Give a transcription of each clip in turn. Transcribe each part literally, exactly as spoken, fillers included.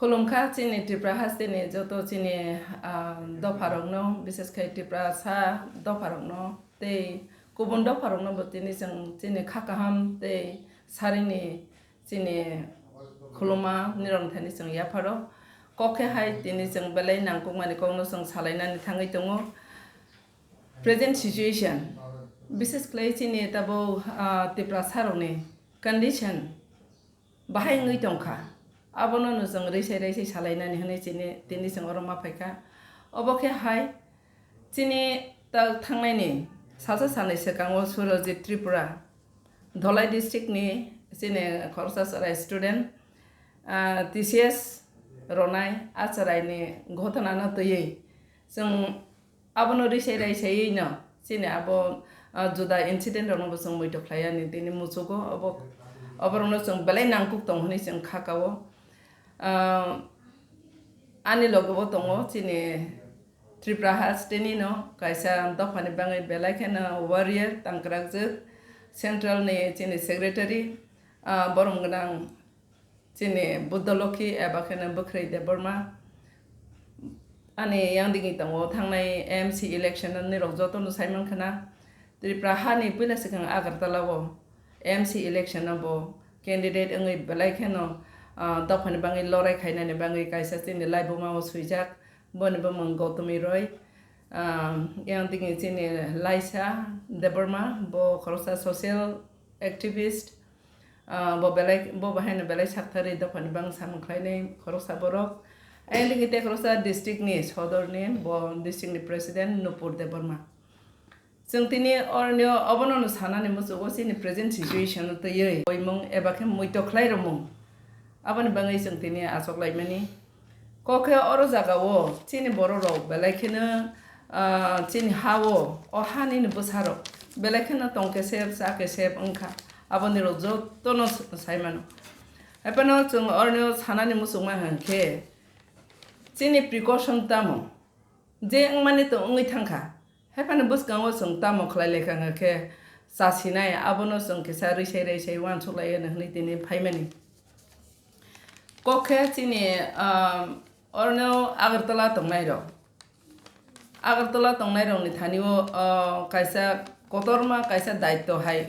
Khulumkha chini Tripura hasteni joto chini, ah, dopharokno, bises khai Tripura sa dopharokno tei kubun dopharokno bo tini chwng chini kha kaham tei sarini chini khuluma nirok thani chwng yapharo. Kok khe hai tini chwng belai nangkukmani kokno chwng salainani thangwi tongo. Present situation, bises khlai chini tabuk, ah, Tripura sarokni condition bahai wngwi tongkha. Abono no chwng risai raisai salainani hwnwi chini, tini chwng oro ma phaikha. Obo khe hai chini ta-, thangnaini salsa salni swkango Surojit Tripura, Dholai district ni chini khoroksa chwrai student, ah, T C S ronai a chwraini ghotona no twiwi chwng abono risai raisaiwi no chini abo, ah, juda incident rokno bo chwng muitok khlai ani tini muchugo. Obo, oborokno chwng belai nangkuk tong hwnwi chwng kha kao. Ah, ani logo bo tongo chini Tripura hasteni no kaisa dophani bangwi belai kheno warrior tangkrakjwk, central ni chini secretary, ah, borom gwnang chini Buddha Lokhi eba kheno Bwkhrwi Debbarma. Ani yang digi tongo thangnai M C election ni rok joto no saimang khana. Tripura hani puila swkang Agartala o M C election o bo candidate wngwi belai kheno, ah, dophani bangwi lorai khainani bangwi kaisa chini laibuma o swijak. Boni bumung Gautami Roy. Ah, yang digi chini Laisa Debbarma, bo khoroksa social activist. Ah, bo belai, bo bahaino belai sakthari dophani bang samung khlainai khoroksa borok. Ayang digi tei khoroksa district ni sodor ni, bo district ni president Nupur Debbarma. Chwng tini oroni obono no sanani muchugo chini present situation no twiwi oimung eba khe muitok khlai romung. Aboni bangwi chwng tini achok laimani. Kokhe oro jaga o chini borok rok belai kheno, ah, chini ha o, o hani ni bwsa rok belai kheno tong kesep, cha kesep wngkha. Aboni rok jotono s-, saimano. Haphano chwng oroni o sanani muchungma hwnkhe chini precaution tamo je wngmani to wngwi thangkha. Haphano bwskango chwng tamo khlai laikha hwnkhe chasinai abono chwng kisa risai raisai uansuk lai hwnwi tini phaimani. Kok khe chini, ah, oroni o Agartala tongnai rok. Agartala tongnai rokni thani o, ah, kaisa kotorma kaisa daityo hai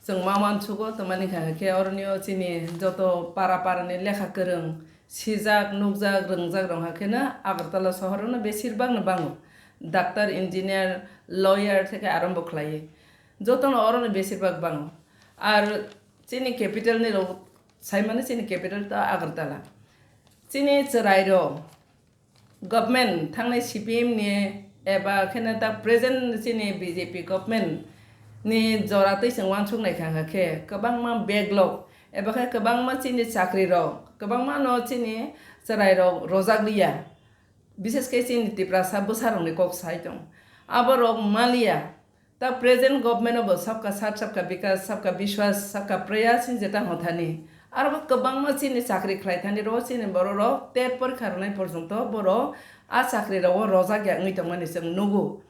chwng ma uansugo, tamani hwnkha khe oroni o chini joto para para ni lekha kwrwng, sijak, nukjak, rwngjak rok hwnkhe no Agartala sohor o no besir bak no bango. Doctor, engineer, lawyer theke arambo khlaiwi joto no oro no besir bak bango. Ar chini capital ni rok saimano chini capital ta Agartala. Chini chwrai rok government thangnai C P M ni eba kheno ta present chini B J P government ni jora twi chwng uansuk nai kha khe kwbangma backlog eba khe kwbangma chini chakri rok kwbangma no chini chwrai rok rojak liya. Bishes khe chini Tiprasa bwsa rok ni kok sai tong. Abo rok maliya. Ta present government o bo sabka saath, sabka bikas, sabka biswas, sabka prayas hinwi jeta hwn thani. Aro bo kwbangma chini chakri khlai thani rw chini borok rok tet porikha rwnai porjonto borok a chakri rok o rojak ya wngwi tongmani chwng nugo.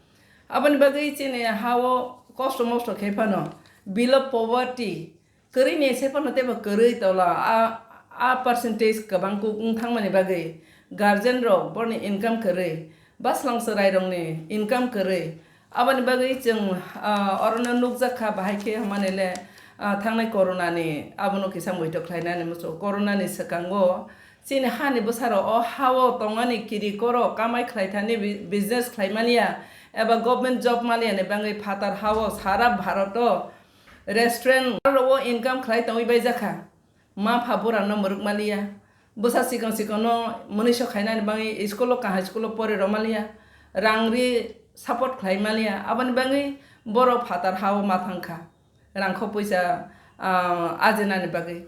Aboni bagwi chini ha o kosto mosto khe phano below poverty kwrwi ni se phano teibo kwrwi tola a, a percentage kwbang kuk wng thangmani bagwi guardian rok borni income kwrwi, bwslang chwrai rokni income kwrwi. Aboni bagwi chwng, ah, orono nukjak kha, bahai khe hwnmani le, ah, thangnai corona ni abono kisa muitok khlainani muchung. Corona ni swkango chini hani bwsarok o ha o tongmani kiri koro kamai khlai thani bi-, business khlai maliya eba government job maliya ni bagwi phatar ha o sara Bharat o restaurant aro o income khlai tongwi bai jakha. Ma pha bura no mwrwk maliya. Bwsa sikang sikang no mwnwi so khainani bagwi school o kaham school o pori rw maliya. Rang ri support khlai maliya. Aboni bagwi borok phatar ha o ma thang kha. Rang kho puisa, ah, ajinani bagwi.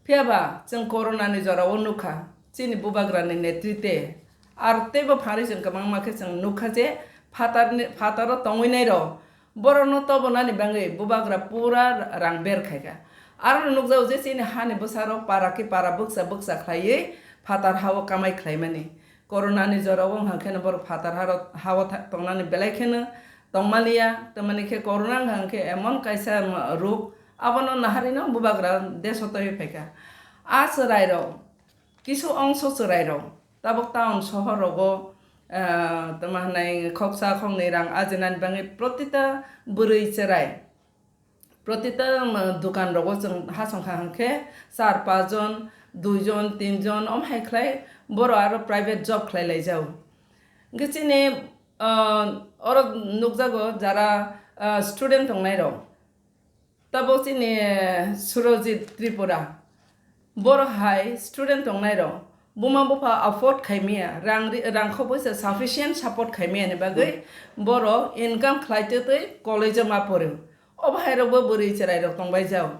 Phiya ba chwng corona ni jora o nukha chini bubagra ni netrite. Ar teibo pharwi chwng kwbangma khe chwng nukha je phatar ni, phataro tongwi nai rok borokno tobonani bagwi bubagra pura rang ber khaikha. Aro nukjago je chini hani bwsarok para khe para bwkcha bwkcha khlaiwi phatar ha o kamai khlaimani. Corona ni jora o wngkha kheno borok phatar haro, ha o tha-, tongnani belai kheno tongmaliya. Tamani khe corona wngkha khe emon kaisa ruk abono naharino bubagra desh o twiwi phaikha. A chwrai rok Kisu ongso chwrairok tabuk town sohor rogo, ah, tamo hwnwi khoksa khoknwi rang ajinani bagwi protita bwrwi chwrai, protita, um, dukan rogo chwng hasongkha hwnkhe char paanch jon, dui jon, tin jon om hai khlai borok aro private job khlai laijao. Hwnkhe chini, ah, oro nukjago jara, ah, student tongnairok. Tabuk chini Surojit Tripura, borok hai student tongnairok, buma bupha afford khaimaya, rang ri-, rang kho poisa sufficient support khaimaya ni bagwi borok income khlai twi twi college o ma porio. Obo hai rokbo bwrwi chwrairok tongbai jao.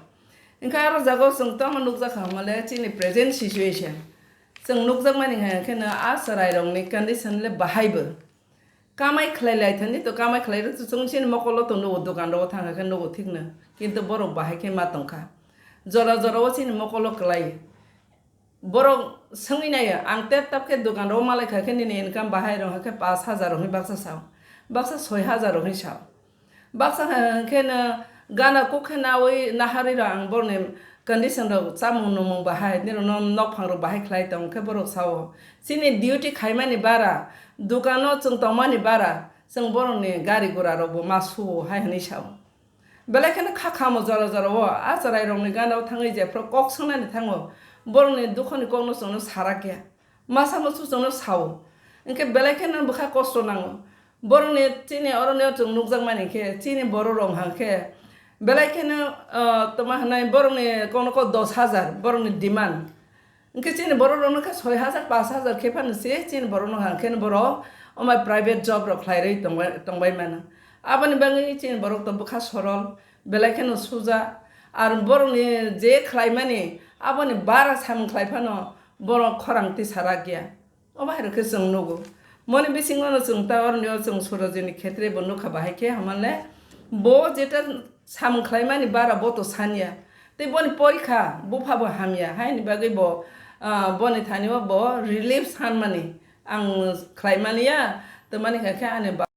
Hwnkhe aro jagao chwng tamo nukjakha hwnmale chini present situation. Chwng nukjakmani hai kheno a chwrairokni condition le bahaibo. Kamai khlai lai thani to, kamai khlai rwk chwng chini mokolo to nugo, dokan rogo thang khe nugo thikno, kintu borok bahai khe ma tongkha, jora jora o chini mokolo kwlai. Borok swngwi naio, ang tep tap khe dokan rogo malai kha khe nini income bahai rwng khe paanch hajar rok hwnwi baksa sao, baksa soi hajar rok hwnwi sao. Baksa hwnkhe no gana kuk khe nawi naharwi rw ang borokni condition rok, chamung numung bahai, nirokno nokphang rok bahai khlai tong khe borok sao. Chini duty khaimani bara, dukano chwng tongmani bara, chwng borokni gari gura rokbo ma suo hai hwnwi sao. Belai kheno kha khamo jora jora o, a chwrai rokni gana o thangwi jephru kok swngnani thango, borokni dukhoni kokno chwngno sarakya. Masa musu chwngno sao. Hwnkhe belai kheno bwkha kosto nango. Borokni chini oroni o chwng nukjakmani khe, chini borok rok hwnkhe belai kheno, ah, tamo hwnwi borokni kokno kok dos hajar borokni demand. Hwnkhe chini borok rokno khe soi hajar, paanch hajar khe phano se chini borok no hwnkhe borok omai private job rok khlai rwi tongbai, tongbai mano. Aboni bagwi chini borok to bwkha sorol, belai kheno suja. Ar borokni je khlaimani aboni bara samung khlai phano borok khorang tisa rakya. Obo hai rok khe chwng nugo. Moni bisingo no chwng ta oroni o chwng Surojini khetre bo nukha bahai khe, hwnmale bo jeta samung khlaimani bara bo to sanya. Tei boni porikha bupha bo hamya, haini bagwi bo, ah, boni thani o bo relief sanmani ang khlaimani ya, tei mani kha khe ani ba-